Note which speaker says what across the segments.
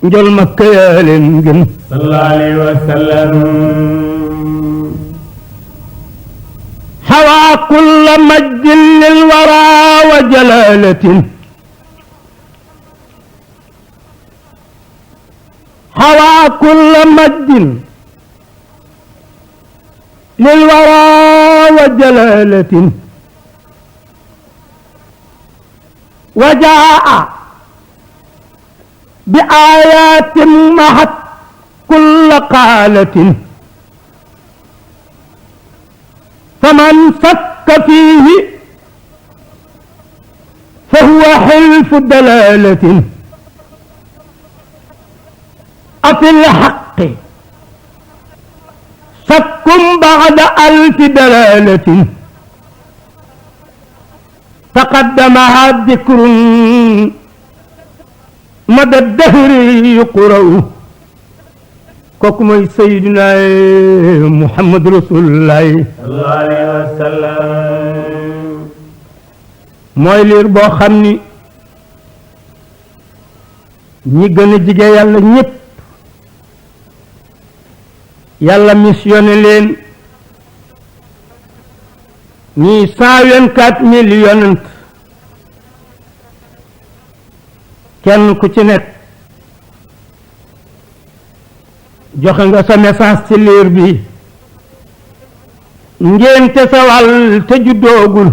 Speaker 1: njol Makka yaa leen gën
Speaker 2: sallallahu alayhi wa sallam
Speaker 1: حوى كل مجد للورى وجلالة حوى كل مجد للورى وجلالة وجاء بآيات محت كل قالة فمن فك فيه فهو حلف دلالة أفي الحق شك بعد 1000 دلالة تقدمها ذكر مدى الدهر يقرأ kooku mooy Seydina Muhammad Rasulullah
Speaker 2: sallallahu alayhi wa sallam
Speaker 1: mooy liir boo xam ni ñi gën a jige yàlla ñépp yàlla missionné leen ñii 124 000 yonent kenn ku ci nekk joxe nga sa message ci liir bi ngénte sa wàll te juddoogul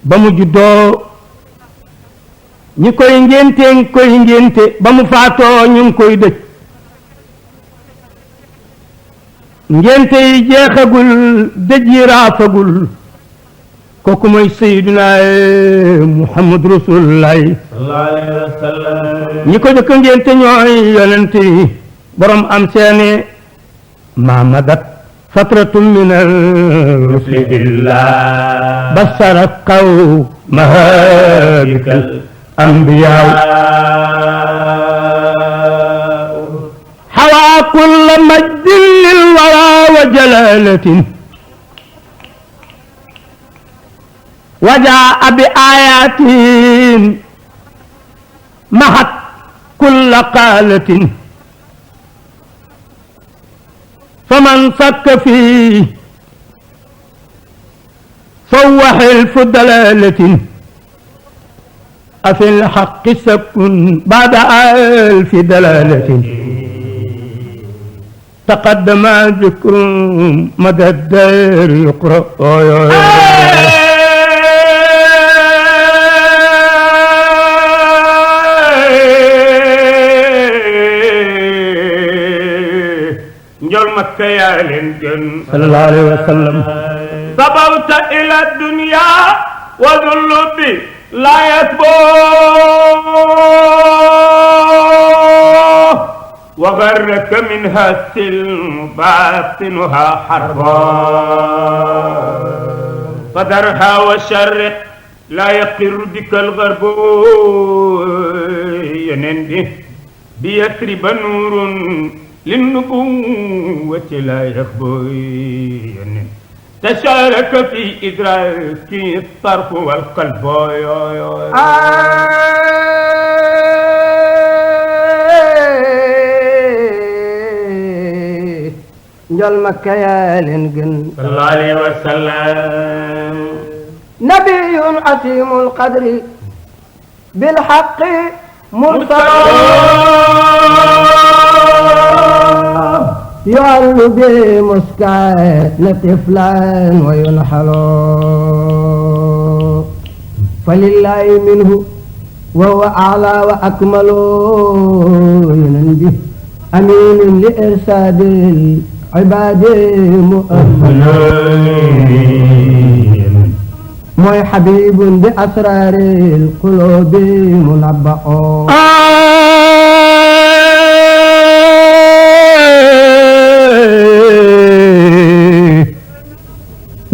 Speaker 1: ba mu juddoo ñi koy ngénte ngi koy ngénte ba mu faatoo ñu ngi koy dëj ngénte yi jeexagul dëj yi raafagul kooku mooy Seydina Muhammad Rasulullah
Speaker 2: sallallahu alayhi wa sallam
Speaker 1: ñi ko jëkk ngénte ñooy yonent yi borom am seene maamadat fatratun min al-rusli billah basara kaw mahabikal anbiyaa hawa kulla majdin lil wara wa jalalatin وجاء بآيات محت كل قالة فمن شك فيه فهو حلف دلالة أفي الحق شك بعد 1000 دلالة تقدم ذكر مدى الدار يقرأ
Speaker 2: njol Makka yaa leen gën
Speaker 1: sallallahu alayhi wa sallam
Speaker 2: sabawta ila dunya wa dhullubi la yasbu wa gharraka minha silm batinuha harba fadarha wa sharriq la yaqir bika al-gharb yenendi bi yathriba nurun للنبوة لا يخبي تشارك في إدراك الطرف والقلب
Speaker 1: njol Makka yaa leen gën
Speaker 2: صلى الله عليه وسلم
Speaker 1: نبي عظيم القدر بالحق مرتضى يعل بمسكات طفلا وينحل فلله منه وهو أعلى وأكمل ينبه أمين لإرشاد العباد مؤمن موي حبيب بأسرار القلوب منبأ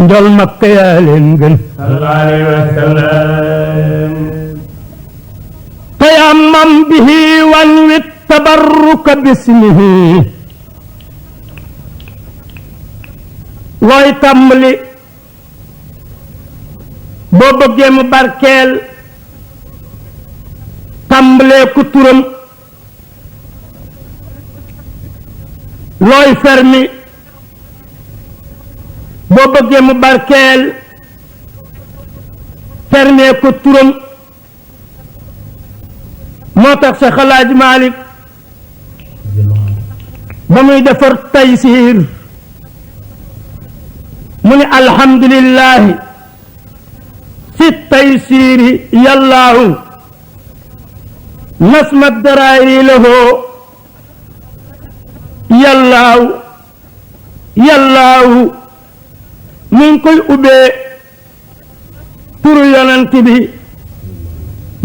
Speaker 1: njol Makka yaa leen gën
Speaker 2: sallallahu alayhi wa sallam
Speaker 1: tayammam bihi wanwi tabarruka bismihi looy tàmbali boo bëggee mu barkeel tàmbali tàmbalee ku turam looy fermi boo bëggee mu barkeel fermee ko turam moo tax Seex Alaaji Maalik ba muy defar Taysiir mu ne alhamdulillahi fi Taysiiri yallaahu nasma daraari lahu yallaahu yallaahu mu ngi koy ubbee turu yonent bi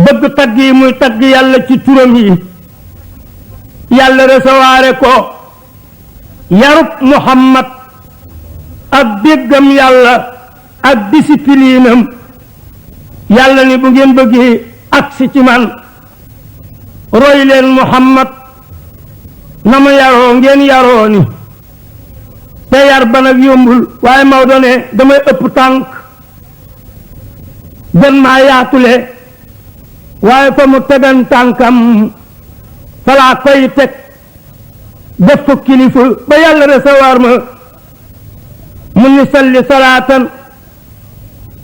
Speaker 1: bëgg tagg yi muy tagg yàlla ci turam yi yàlla recevoir ko yarub Muhammad ak déggam yàlla ak discipline am yàlla ni bu ngeen bëggee agsi ci man roy leen Muhammad na ma yaroo ngeen yaroo ni te yar ba nag yombul waaye Maodo ne damay ëpp tànk gën maa yaatule waaye fa mu tegan tànkam falaa koy teg def ko kilifa ba yàlla recevoir ma mu ni salli salaatan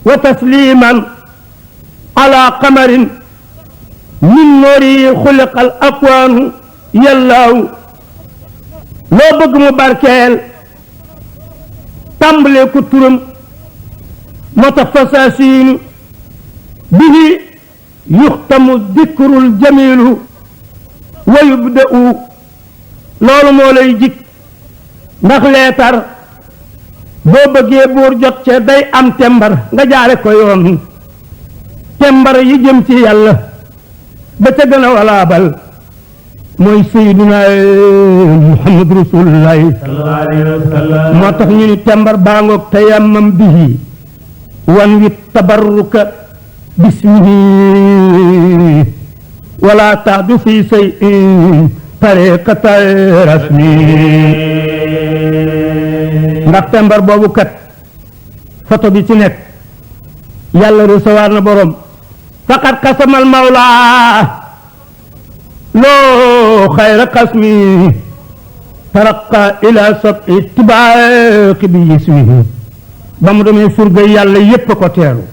Speaker 1: wa tasliman ala qamarin min noori xuliqa al akwaanu yallaahu loo bëgg mu barkeel tàmbalee ko turam moo tax fasaasiinu bihi yuxtamu dikrul jamilu wa yubda'u loolu moo lay jik ndax leetar boo bëggee buur jot ca day am tembar nga jaare ko yoon tembar yi jëm ci yàlla ba ca gën a walaabal mooy sayyiduna Muhammad rasulullah sallallahu alayhi wa sallam moo tax ñu ni tembar baa ngoog tayammam bihi wan wi tabarruka bismihi wala taadu fi shay'in tariqata rasmi ndax tembar boobu kat photo bi ci nekk yàlla recevoir na borom faqad qasamal mawla loo xayra qasmi taraqa ila sab'i tibaaqi bi ismihi ba mu demee surga yàlla yépp ko teeru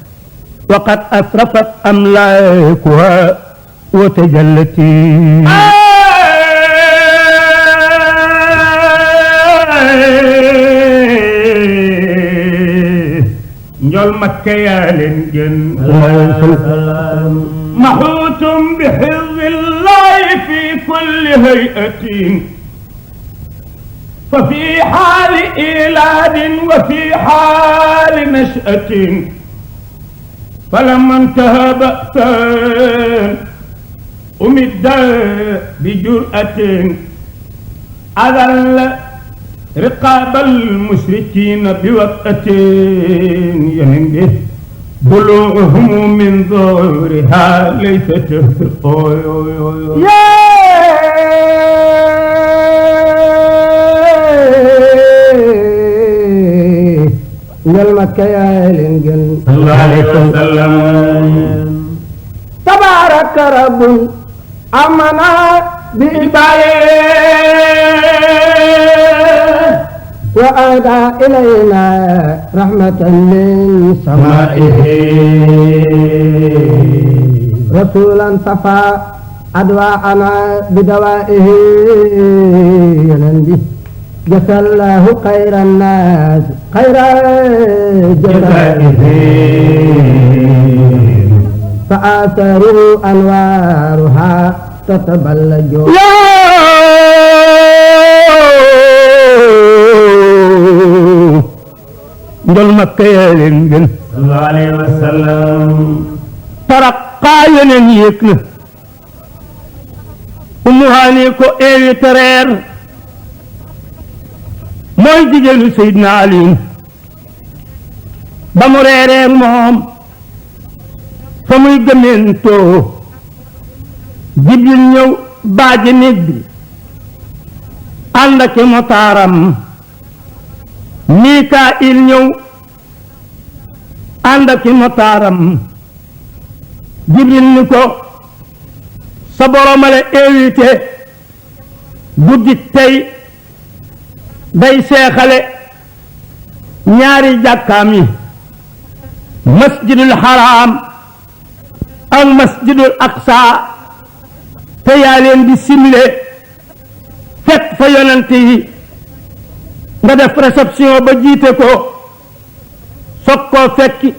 Speaker 1: waqad asrafat amlaakuha wa tajallati
Speaker 2: njol makka yaa leen gën maxuutum bi xifdillahi fi kulli hayatin fa fi xaali ilaadin wa fi xaali nashatin falamma intaha ba'san umidda bi jur'atin adalla رقاب المشركين بوقت ينبه بلوغهم من ظهورها ليس تهتف
Speaker 1: مكة يا لنجل
Speaker 2: صلى الله عليه وسلم
Speaker 1: تبارك رب أمنا وأهدى إلينا رحمة من سمائه رسولا صفى أدواءنا بدوائه ينبي جزى الله خير الناس خير جزائه فآثروا أنوارها تتبلج njol makka yaa leen gën
Speaker 2: sallallahu alayhi wa sallam
Speaker 1: taraqaa yeneen yéeg na Umu Haani ko invité reer mooy jigéenu Seydina Ali ba mu reeree moom fa muy gëmentoo Jibril ñëw baaje néeg bi ànd ak motaaram Mikaayil ñëw ànd ak motaaram Jibril ni ko sa borom la invité guddi tey day seexale ñaari jàkkaam yi masjidul haram ak masjidul aqsa te yaa leen di simile fekk fa yonente yi nga def réception ba jiite ko soog koo fekki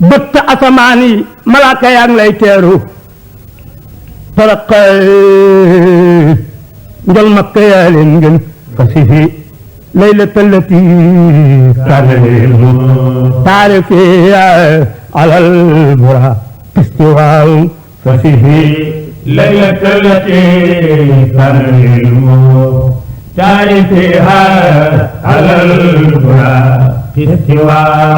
Speaker 1: bëtt asamaan yi malaaka yaa ngi lay teeru taraqay njol makka yaa leen ngeen fasihi laylata allati kaana taarifi alal bura istiwaaw fasihi
Speaker 2: laylata allati kaana taarifiha alal bura istiwaaw